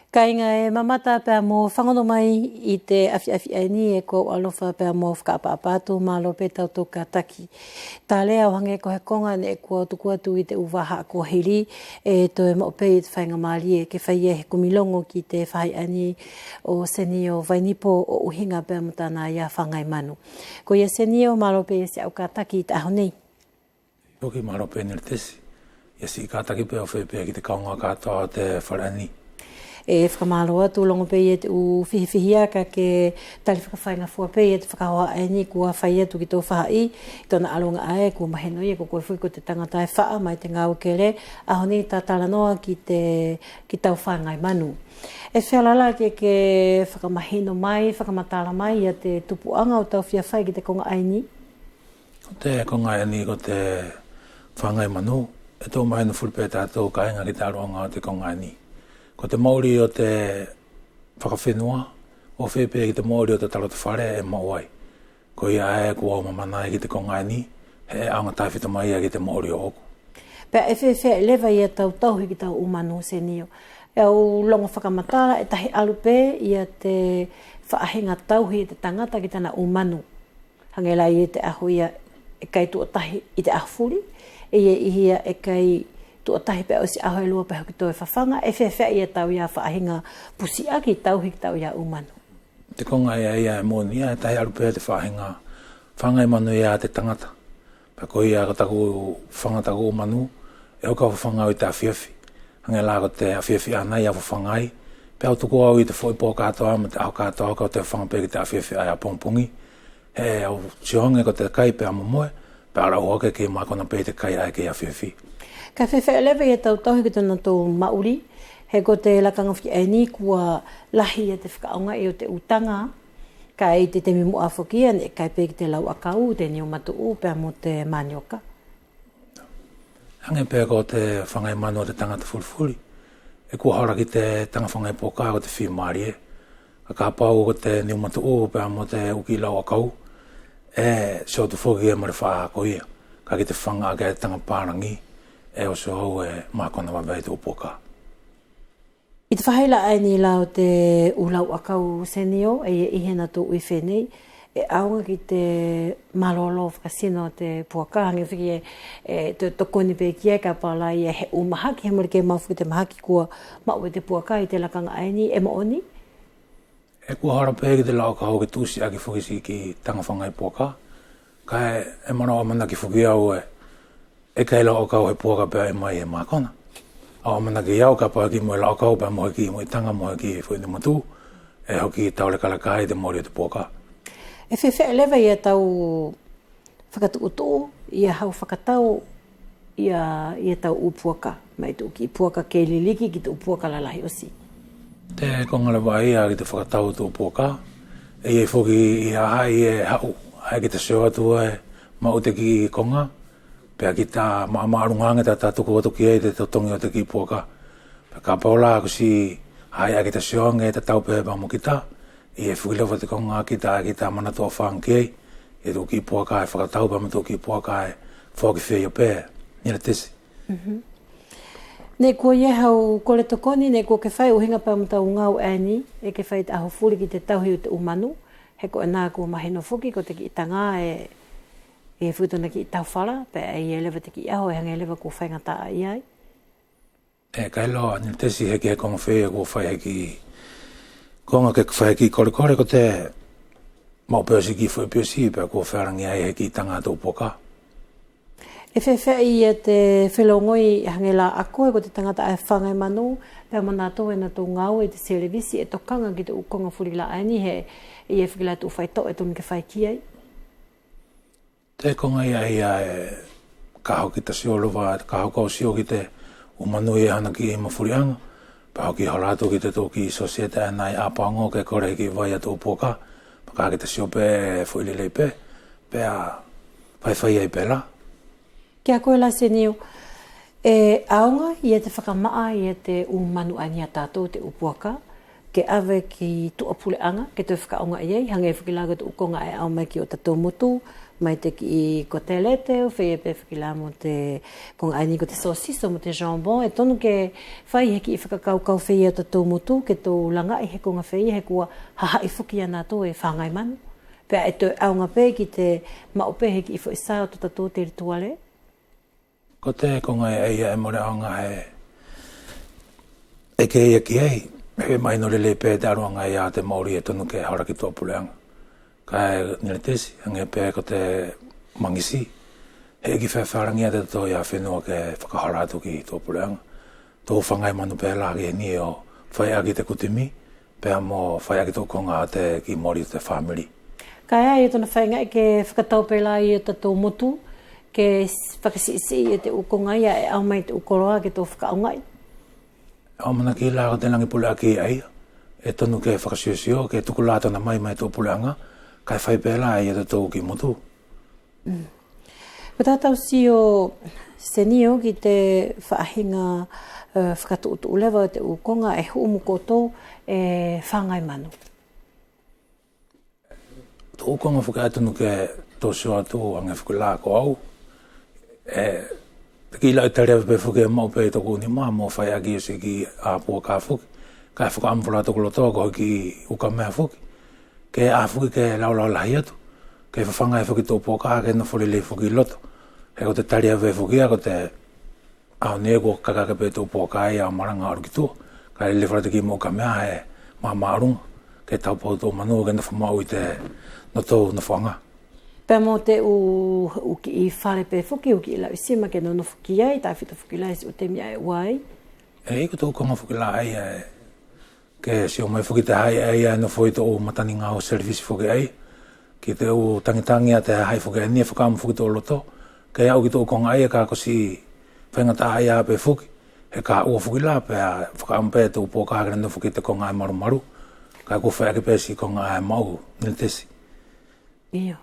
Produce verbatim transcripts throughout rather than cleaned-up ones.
Kāiga ʻe mamata pea mo fagono mai ʻi te afiafi ʻaeni, ʻe ko au ʻalofa pea mo fakaʻapaʻapa atu, mālō pe tatou kātaki. Talea ʻo hage ko he koga neʻe kua tuku atu ʻi te ʻu vahaʻa kua hili, ʻe toe maʻu pe ia te faiga malie ke fai ia he kumi logo ki te faʻahi ʻaeni ʻo Senio Vainipo ʻo ʻuhiga pea mo tana ia fagai manu. Koia Senio, mālō pe ia siʻau kātaki ʻi te ʻaho nei. Foki mālō pe Niletesi ia siʻi kātaki pea ʻo fai pe ki te kaugā kātoa ʻo te fale ʻaeni. ʻE fakamālō atu, logo pe ia te ʻu fihifihi aka ke tali fakafaigafua pe ia te fakahoha ʻaeni kua fai atu ki tou faʻahi, ʻi tona ʻaluʻaga ʻae kua mahino ia ko koe foki ko te tagata ʻe faʻa mai te gaue kele, ʻaho nei ta talanoa ki te, ki tau fagai manu. ʻE feala la ke ke fakamahino mai, fakamatala mai ia te tupuʻaga ʻo tau fia fai ki te koga ʻaeni? Ko te koga ʻaeni ko te fagai manu, ʻe tou mahino fuli pe tatou kāiga ki te ʻaluʻaga ʻo te koga ʻaeni. Ko te maʻuli ʻo te fakafenua, ʻo fai pe ki te maʻuli ʻo te taloto fale ʻe maʻu ai. Koia ʻae kua au mamana ai ki te koga ʻaeni, he ʻe ʻaoga tafito mai ia ki te maʻuli ʻo ʻoku. Pea ʻe feafeaʻi leva ia tau tauhi ki tau ʻu manu Senio? ʻE au logo fakamatala ʻe tahi alu pe ia te faʻahiga tauhi e te tagata ki tana ʻu manu. Hage la ia te ʻaho ia ʻe kai tuʻa tahi ʻi te ʻaho fuli, ʻe ia ʻihi ia ʻe kai tuʻa tahi pea ʻosi ʻaho e lua pea hoki toe fafaga, ʻe feafeaʻi ia tau ia faʻahiga pusiʻaki tauhi ki tau ia ʻu manu. Te koga ia ia ʻe moʻoni ia ʻe tahi alu pe te faʻahiga fagai manu ia te tagata. Pea koia ko taku fafaga taku ʻu manu, ʻe au kau fafaga au ʻi te afiafi. Hage la ko te afiafi ʻaenī au fafaga ai, pea au tuku au ʻi te foʻi pō kātoa mo te ʻaho kātoa kau toe fafaga pe ki te afiafi ʻae ʻapogipogi. He au sio age ko te kai pea momoe, pea au ʻalu ake kei mākona pe ʻi te kai ʻae kei afiafi. Kaʻe feafeaʻi leva ia tau tauhi ki tonatou maʻuli, he ko te lakaga foki ʻaenī kua lahi ia te fakaʻaogaʻi ʻo te ʻu taga, kaʻe ʻi te temi muʻa foki ia neʻe kai pe ki te lau ʻakau, te niu matuʻu pea mo te manioka. Hage pe ko te fagai manu ʻo te tagata fulifuli, ʻe kua hola ki te taga fagai puaka ko te fimalie. Kaʻe kapau ko te niu matuʻu pea mo te ʻu kiʻi lau ʻakau, ʻe sio atu foki ia mo te faʻa koia. Kaʻe ki te fafaga ake e taga palagi, ʻe ʻosi au ʻe mākona vave ai te ʻu puaka. ʻI te faʻahi la ʻaenī la ʻo te ʻu lau ʻakau Senio, ʻe ʻi ai ʻihi natou ui fenei, ʻe ʻaoga ki te malolo fakasino ʻo te puaka, hage foki ʻe, ʻe to-, tokoni pe ki ai kapau la ia he ʻu mahaki, he mole kei maʻu foki te mahaki kua maʻu e te puaka ʻi te lakaga ʻaenī, ʻe moʻoni? ʻE kua hola pe ki te lau ʻakau ke tuʻusi ake foki siʻi kiʻi taga fagai puaka. Kaʻe, ʻe manaʻo ʻamanaki foki au ʻe ʻE kai lau ʻakau he puaka pea ʻe ʻi ai ʻe mākona. Au ʻamanaki au kapau ʻe kiʻi moʻi lau ʻakau pea mo he kiʻi moʻi taga mo he kiʻi foʻi niu matuʻu, ʻe hoki taulekaleka ai te maʻuli ʻo te puaka. ʻE feafeaʻi leva ia tau fakatuʻutuʻu ia hau fakatau ia, ia tau ʻu puaka, mai te ʻu kiʻi puaka kei liliki ki te ʻu puaka lalahi ʻosi? Te koga leva ia ki te fakatau te ʻu puaka, ʻe ʻi ai foki ʻi hahaʻi ʻe haʻu, ʻae kita sio atu ʻe maʻu te kiʻi koga, pea kita maʻamaʻoluga age ta, ta tuku atu ki ai te totogi ʻo te kiʻi puaka. Pea kapau la ko siʻi hahaʻi ʻae kita sio age ʻe tatau pe pea mo kita, ʻe ʻi ai foki leva te koga kita, kita manatu ʻo faga ki ai, ʻi te ʻu kiʻi puaka ʻe fakatau pea mo te ʻu kiʻi puaka ʻe foaki feia pe, Niletesi. Mhm. Neʻe kua ʻi ai hau kole tokoni neʻe kua ke fai ʻuhiga pea mo tau gaue ʻaenī, ʻe ke fai te ʻaho fuli ki te tauhi ʻo te ʻu manu, he ko ʻena kua mahino foki ko te kiʻi taga ʻe, ʻe foki tona kiʻi taufala, pea ʻe ʻi ai leva te kiʻi ʻaho ʻe hage leva kua faigataʻaʻia ai. ʻE kailoa Niletesi he kiʻi koga feia kua fai he kiʻi koga ke fai he kiʻi kolekole ko te maʻu pe ʻosi kiʻi foʻi piosi pea kua fealagi ai he kiʻi taga ʻo te ʻu puaka. ʻE feafeaʻi ia te felogoi hage la ʻa koe ko te tagata ʻae fagai manu, pea mo natou ʻe natou gaue ʻi te selevisi ʻe tokaga ki te ʻu koga fuli la ʻaenī he ʻe ʻi ai foki la te ʻu faitoʻo ʻe tonu ke fai ki ai? Te koga ia ʻaia ʻe ka hoki ta sio leva, ka hoki au sio ki te ʻu manu ʻi hana kiʻi mafuliʻaga, pea hoki hola atu ki te ʻu kiʻi sosiete ʻaenā ʻi ʻapaogo ke kole he kiʻi vai ʻa te ʻu puaka, pea ka hoki ta sio pe foʻi lelei pe, pea faifai ai pe la. Kia koe la Senio, ʻe ʻaoga ia te fakamaʻa ia te ʻu manu ʻaenī ʻa tatou te ʻu puaka, ke ʻave ki tuʻa puleʻaga ke toe fakaʻaogaʻi ai, hage foki la ko te ʻu koga ʻe ʻau mai ki ʻotatou motu, Mai te kiʻi kotelete, ʻo feia pe foki la mo te koga ʻaeni ko te sosiso mo te jambon, ʻe tonu ke fai he kiʻi fakakaukau feia ʻo tatou motu, ke tou lagaʻi he koga feia, he kua hahaʻi foki ia natou e fagai manu. Pea ʻe toe ʻaoga pe ki te maʻu pe he kiʻi foʻi sa ʻo totatou telituale. Ko te koga ʻaia ʻe mole ʻaoga he ʻe ke ia ki ai, he mahino lelei pe te ʻaluʻaga ia te maʻuli ʻe tonu ke hola ki tuʻa puleʻaga. Kaʻe Niletesi, age pe ko te magisi, heʻeki feafeaʻi ia te tatou ia fenua ke fakahola atu ki tuʻa puleʻaga. Tou fagai manu pe la ki heni ʻo fai ʻaki te kutimi, pea mo fai ʻaki tou koga ʻo te kiʻi maʻuli ʻo te famili. Kaʻe ʻaia tona faiga ke fakatau pe la ia tatou motu, ke s-, fakasiʻisiʻi ia te ʻu koga ia ʻe ʻau mai te ʻu koloa ke tou fakaʻaogaʻi. ʻE au manaki la ko te lagi puleʻaki ʻaia, ʻe tonu ke fakasiosio, ke tuku la tona mai mai tuʻa puleʻaga, kaʻe fai pe la ia tatou kiʻi motu. Mm. Ko tatou sio Senio ki te faʻahiga, e, fakatuʻutuʻu leva ʻo te ʻu koga ʻe huʻu mo koutou e fagai manu. Tou koga foki ʻae tonu ke tou sio atu age foki la ko au. ʻE, te kiʻi lauʻi taliave pe foki ʻe maʻu pe ʻi toku nima mo fai ʻaki ʻo siʻi kiʻi ʻa puaka foki. Kaʻe fakaʻamu pe la toku loto ko he kiʻi ukamea foki. Ke ʻa foki ke laulau lahi atu. Ke fafaga ai foki tou puaka ke nofo lelei foki ʻi loto. He ko te taliave foki ia ko te ʻaho nei kua kaka pe tou puaka ia ʻo malaga ʻo alu ki tuʻa. Kaʻe lelei fala te kiʻi maʻu ukamea he mamaʻo ʻaluʻaga. Ke taupau tou manu ke nofo maʻu ʻi te notou nofoʻaga. Pea mo te ʻu, ʻu kiʻi fale pe foki, ʻu kiʻi lauʻi sima ke nonofo ki ai, tafito foki la ʻi siʻi ʻu temi ʻae ʻe ʻi ai. ʻE, ko tou koga foki la ʻaia ʻe ke sio mai foki te hahaʻi ʻaia ʻe nofo ʻi tou mataniga ʻo selevisi foki ʻaia. Ki te ʻu tagitagi ʻa te hahaʻi foki ʻaeni ʻe fakaʻamu foki tou loto. Ke aʻu ki tou koga ʻaia ka ko siʻi faigataʻaʻia pe foki. He ka ʻua foki la pea fakaʻamu pe tou puaka ke nofo ki te koga ʻae malumalu. Kaʻe kua fai ʻaki pe siʻi koga ʻae maʻu Niletesi. Io.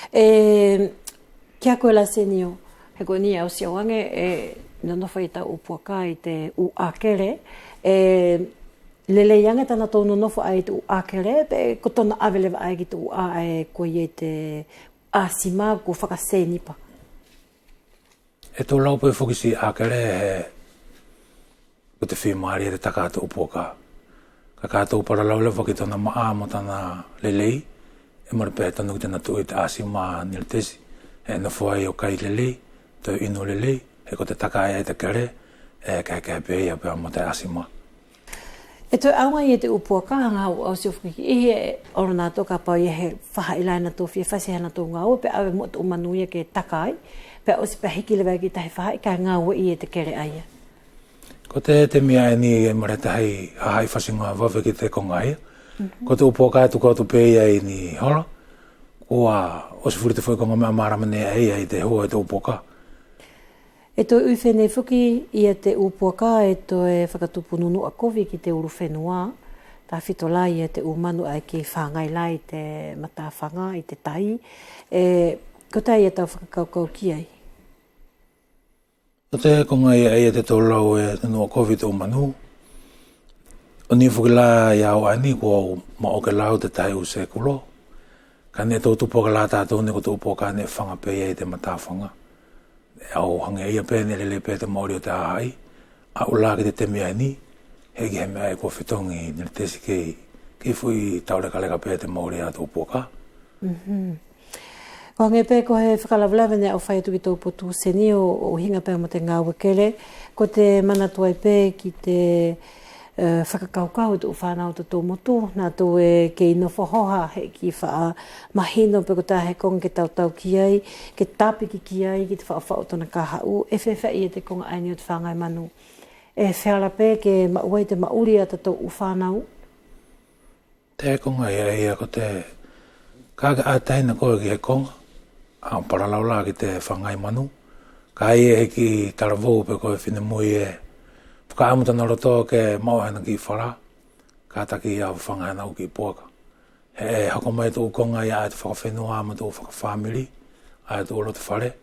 ʻE, kia koe la Senio, he ko ʻeni au sio age ʻe nonofo ʻi tau ʻu puaka ʻi te ʻu ʻakele, ʻe lelei age tanatou nonofo ʻae ʻi te ʻu ʻakele, pe ko tona ʻave leva ʻae ki te ʻu ʻae ʻe ko ia ʻi te ʻasima ko fakasenipa. ʻE tou lau pe foki siʻi ʻakele he ko te fimalie te taka ʻa te ʻu puaka. Kaʻe ka tou palalau leva ki tona maʻa mo tana lelei, ʻe mole pe tonu ki tana tuʻu ʻi te ʻasima Niletesi, ʻe nofo ai ʻo kai lelei, toe inu lelei, he ko te taka ʻae ʻi te kele, ʻe kehekehe pe ia pea mo te ʻasima. ʻE toe ʻaoga ia te ʻu puaka, haga au sio foki ki ʻihi ʻe olo natou kapau ia he faʻahi la ʻe natou fia fasi he natou gaue, pea ʻave muʻa te ʻu manu ia ke taka ai, pea ʻosi pea hiki leva ki tahi faʻahi kaʻe gaue ia te kele ʻaia. Ko te temi ʻaeni ʻe mole tahi hahaʻi fasiga vave ki te koga ʻaia. Mhm. Ko te ʻu puaka ʻe tuku atu pe ia ʻi ni hola, kua ʻosi fuli te foʻi koga meʻa malama nei ʻaia ʻi te hua ʻo te ʻu puaka. ʻE toe ui feneʻi foki ia te ʻu puaka ʻe toe fakatupu nunuʻa kovi ki te ulufenua, tafito la ia te ʻu manu ʻae kei fagai la ʻi te matafaga, ʻi te tai, ʻe kotea ia tau fakakaukau ki ai. Ko te koga ia ʻaia te tou lau ʻe nunuʻa kovi te ʻu manu. ʻO ni foki la ia au ʻaeni kua au maʻu ke lau te tahi ʻu sekulo. Kaʻe neʻe tou tupu ake la tatou neʻe ko te ʻu puaka neʻe faga pe ia ʻi te matafaga. Au hage ia pe neʻe lelei pe te maʻuli ʻo te hahaʻi. Aʻu la ki te temi ʻaeni, heʻeki he meʻa ʻae kua fetogi Niletesi kei, kei foʻi taulekaleka pe te maʻuli ʻa te ʻu puaka. Mhm. Ko hage pe ko he fakalavelave neʻe au fai atu ki tou potu Senio ʻo ʻuhiga pea mo te gaue kele, ko te manatu ai pe ki te, e, fakakaukau ʻo te ʻu fanau ʻo totatou motu, natou ʻe kei nofo hoha heʻeki faʻa mahino pe kotea he koga ke tautau ki ai, ke tapiki ki ai, ki te faʻufaʻu ʻo tona kahaʻu, ʻe feafeaʻi ia te koga ʻaeni ʻo te fagai manu. ʻE feala pe ke maʻu ai te maʻuli ʻa totatou ʻu fanau. Te koga ia, ia ko te, ka ke ʻae tahina koe ki he koga, ʻau palalau la ki te fagai manu. Kaʻe ʻi ai he kiʻi talavou pe ko he finemui ʻe fakaʻamu tana loto ke maʻu hana kiʻi fala, kataki ʻau faga hana ʻu kiʻi puaka. He ʻe hoko mai te ʻu koga ia ʻa te fakafenua mo te ʻu fakafamili, ʻa te ʻu loto fale.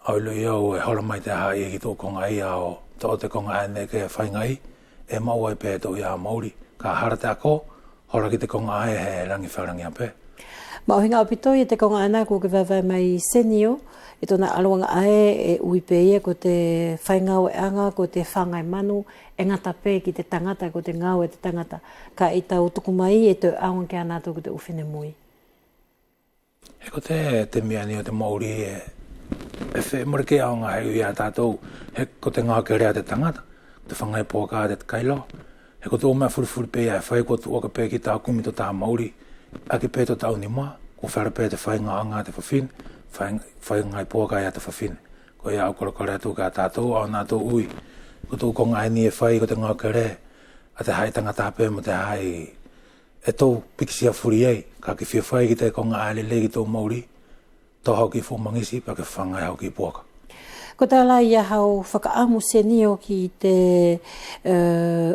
ʻAu iloʻi au ʻe hola mai te hahaʻi ki te ʻu koga ia ʻo toʻo te koga ʻae neʻe ke faigaʻi, ʻe maʻu ai pe te ʻu ia maʻuli. Ka hala te ako, hola ki te koga ʻae he lagi fealagia pe. Maʻuhiga ʻaupito ia te koga ʻaena kua ke vaevae mai Senio, ʻi tona ʻaluʻaga ʻae ʻe ui pe ia ko te faigaue ʻaga ko te fagai manu, ʻe gata pe ki te tagata, ko te gaue ʻa te tagata. Kaʻe ʻi tau tuku mai ʻe toe ʻaoga kia natou ko te ʻu finemui. He ko te, te meʻa ʻaeni ʻo te maʻuli ʻe, ʻe feia mole kei ʻaoga he ui ia tatou, he ko te gaue kele ʻa te tagata, ko te fagai puaka ʻa te kailoa. He ko te ʻu meʻa fulifuli pe ia ʻe fai kua tuʻu ake pe ki tau kumi to tau maʻuli, ʻaki pe to tau nima, kua feala pe te faiga ʻaga ʻa te fafine, fai, faiga puaka ia te fafine. Koia au kolekole atu kia tatou, ʻaua natou ui, ko te ʻu koga ʻaeni ʻe fai ko te gaue kele ʻa te hahaʻi tagata pe mo te hahaʻi ʻe tou pikitia fuli ai, ka ke fia fai ki te koga ʻae lelei ki tou maʻuli, tou hau ki fuʻu magisi, pea ke fagai hau ki puaka. Ko te ala ia hau fakaʻamu Senio ki te, e,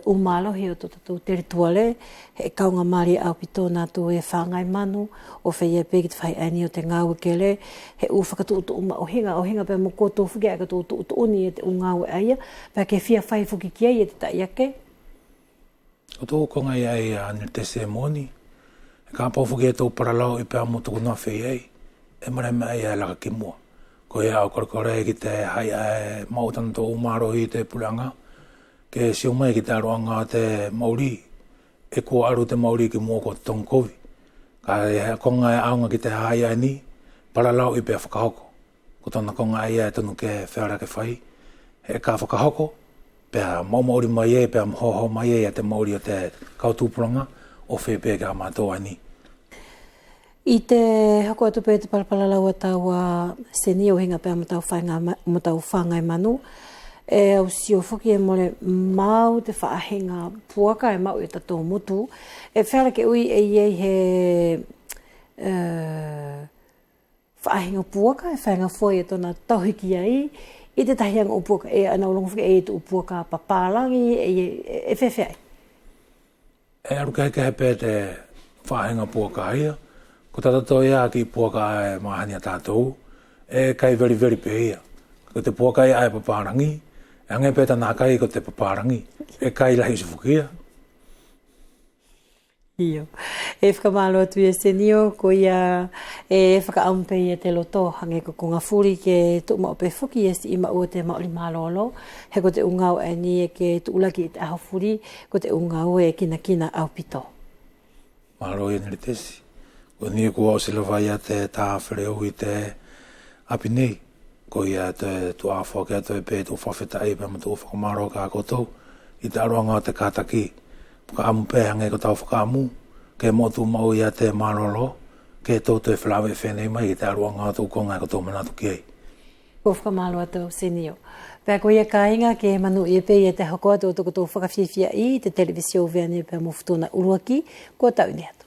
ʻu malohi ʻo totatou telituale, he kauga malie ʻaupito natou ʻe fagai manu, ʻo feia pe ki te fai ʻaeni ʻo te gaue kele, he ʻu fakatuʻutuʻu maʻuhiga, ʻuhiga pea mo kotou foki ʻae ka tou tuʻutuʻuni e te ʻu gaue ʻaia, pea ke fia fai foki ki ai e te taʻiake. Ko tou koga ia ʻaia Nelitesi ʻe moni, he kapau foki ʻe tou palalauʻi pea mo tuku noa feiai, ʻe mole meʻa ia ʻe laka ki mua. Koia au kolekole ki te hahaʻi ʻae ʻe maʻu tanatou malohi ʻi te puleʻaga, ke sio mai ki te ʻaluʻaga ʻo te maʻuli, ʻe kua alu te maʻuli ki mua ko te togi kovi. Kaʻe he koga ʻe ʻaoga ki te hahaʻi ʻaeni, palalauʻi pea fakahoko. Ko tona koga ʻaia ʻe tonu ke feala ke fai, he ka fakahoko, pea maʻumaʻuli mai ai, pea hoho mai ai ia te maʻuli ʻo te kau tupulaga, ʻo feia pe kia matou ʻaeni. ʻI te hoko atu pe te palalau ʻa taua Senio ʻuhiga pea mo tau faiga ma-, mo tau fagai manu, ʻe au sio foki ʻe mole maʻu te faʻahiga puaka ʻe maʻu e tatou motu, ʻe feala ke ui ʻe ʻi ai he, e, faʻahiga puaka ʻe faiga fua ia tona tauhi ki ai, ʻi te tahi age ʻu puaka ʻe, ʻaena au logo foki ʻe ʻi ai te ʻu puaka papalagi, ʻe, ʻe, ʻe feafeaʻi. ʻE alu kehekehe pe te faʻahiga puaka ia, ko tatatou ia kiʻi puaka ʻae ʻe mahani ia tatou, ʻe kai veliveli pe ia. Ko te puaka ia ʻae papalagi, ʻe hage pe tana kai ko te papalagi, ʻe kai lahi ʻosi foki ia. Io. ʻE fakamalo atu ia Senio, koia ʻe fakaʻamu pe ia te loto, hage ko koga fuli ke tuʻumaʻu pe foki ia siʻi maʻu ʻo te maʻuli malolo, he ko te ʻu gaue ʻaeni ʻe ke tuʻulaki ʻi te ʻaho fuli, ko te ʻu gaue ʻe kinakina ʻaupito. Malo ia Nelitesi. Ko ʻeni kua ʻosi lava ia te ta feleʻi ʻi te ʻapi nei. Koia te tuʻa foaki atu pe te ʻu fakafetaʻi pea mo te ʻu fakamalo kia koutou ʻi te ʻaluʻaga ʻo te kataki. Fakaʻamu pe hage ko tau fakaʻamu ke maʻu tuʻumaʻu ia te malolo, ke tou toe felaveʻi feneʻi mai ki te ʻaluʻaga ʻo te ʻu koga ʻe kotou manatu ki ai. Kua fakamalo atu Senio. Pea koia kaiga ke manuʻia pe ia te hoko atu ʻo tokotou fakafiafiaʻi ʻi te televise ʻo Uvea nei pea mo Futuna ʻUluaki, kua tau ʻi nei atu.